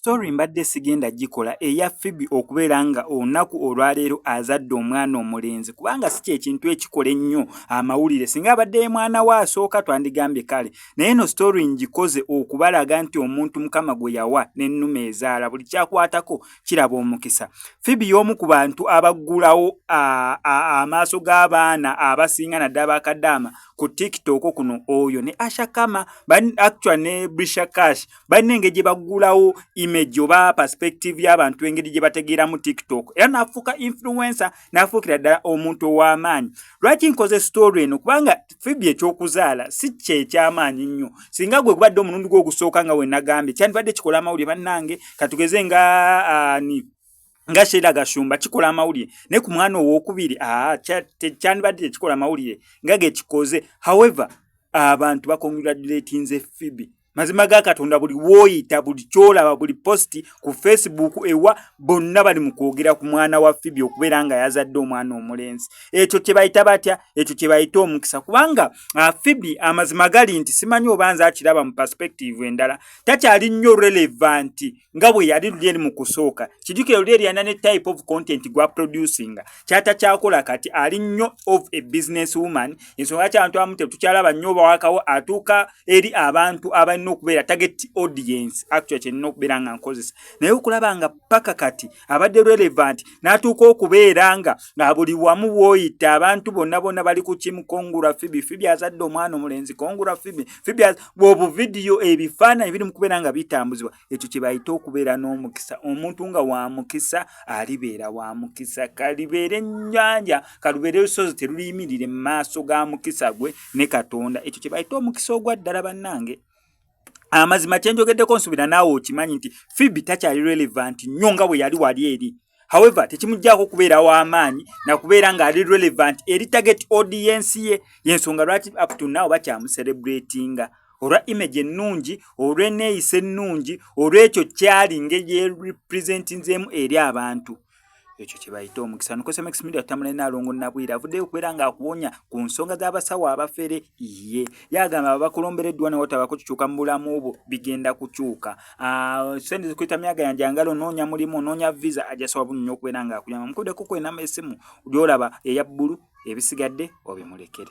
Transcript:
Story mbadde sigenda gikola eya Phoebe okubeera nga olunaku olwaleero azadde omwana omulenzi, kubanga si kyekintu ekikola ennyo amawulire. Singa abadde mwana we asooka twandigambye kale, naye eno story ngikoze okubalaga nti omuntu Mukama gwe yawa n'ennume ezaala buli kyakwatako kiraba omukisa. Phoebe y'omu ku bantu abaggulawo amaaso g'abaana abasinga naddala bakadaama ku TikTok kuno, oyo ne Asha Kama, actually ne Brisha Cash, balina engeri gye baggulawo image oba perspective y'abantu, engeri gye bategeeramu TikTok, era n'afuuka influencer, n'afuukira ddala omuntu ow'amaanyi. Lwaki nkoze story eno? Kubanga Phoebe ekyokuzaala si kyekyamaanyi nnyo. Singa gwe gubadde omulundi gwe ogusooka, nga we nagambye, kyandibadde kikola amawulire. Bannange, katugeze nga ni nga Sheila Gashumba, kikola amawulire, naye ku mwana owookubiri kyandibadde tekikola amawulire nga gekikoze. However, abantu bacongratulatinze Phoebe. Mazima ga Katonda, buli wooyita, buli kyolaba, buli post ku Facebook ewa bonna bali mu kwogera ku mwana wa Phoebe okubeera nga yazadde omwana omulenzi. Ekyo kye bayita batya? Ekyo kye bayita omukisa, kubanga Phoebe, amazima gali nti simanyi oba nze akiraba mu perspective endala, takyali nnyo relevant nga bwe yali luli eri mu kusooka. Kijjukire luli eri yalina ne type of content gwa producinga kyatakyakola. Kati ali nnyo of a business woman, ensonga kyantu abamu tetukyalaba nnyo bawakawo atuuka eri abantu abalina okubeera target audience. Actually, kyenina okubeera nga nkozesa, naye okulaba nga paka kati abadde relevant n'atuuka okubeera nga buli wamu wooyita abantu bonna bonna bali ku kimu: "Congra Phoebe, Phoebe azadde omwana omulenzi, congra Phoebe, Phoebe." Obuvidiyo, ebifaananyi biri mu kubeera nga bitambuzibwa. Ekyo kye bayita okubeera n'omukisa. Omuntu nga wa mukisa alibeera wa mukisa, kalibeere ennyanja, kalubeere lusozi, teruliyimirire mu maaso ga mukisa gwe ne Katonda. Ekyo kye bayita omukisa ogwa ddala. Bannange, amazima kyenjogeddeko, nsuubira naawe okimanyi nti Phoebe takyali relevant nnyo nga bwe yali wali eri. However, tekimuggyako okubeera w'amaanyi nakubeera ng'ali relevant eri target audience ye. Yensonga lwaki up to now bakyamucelebratinga, olwa image ennungi, olw'enneeyisa ennungi, olw'ekyo kyali ngeri gyerepresentinzeemu eri abantu. Ekyo kye bayita omukisa. Nkosemex Media, tutambula Naalongo Nabwire avuddeyo okubeera ng'akuwonya ku nsonga z'abasawo abafere. Ye yagamba abakulombereddwa ne watabako kikyuka mu bulamu bwo, bigenda kukyuka. Sente zikuyita myaga yanjangala, onoonya mulimu, onoonya visa, ajasobola bulungi okubeera ng'akuyamba. Mukuddeko kwenama essimu gy'olaba eya bbulu, ebisigadde obimulekere.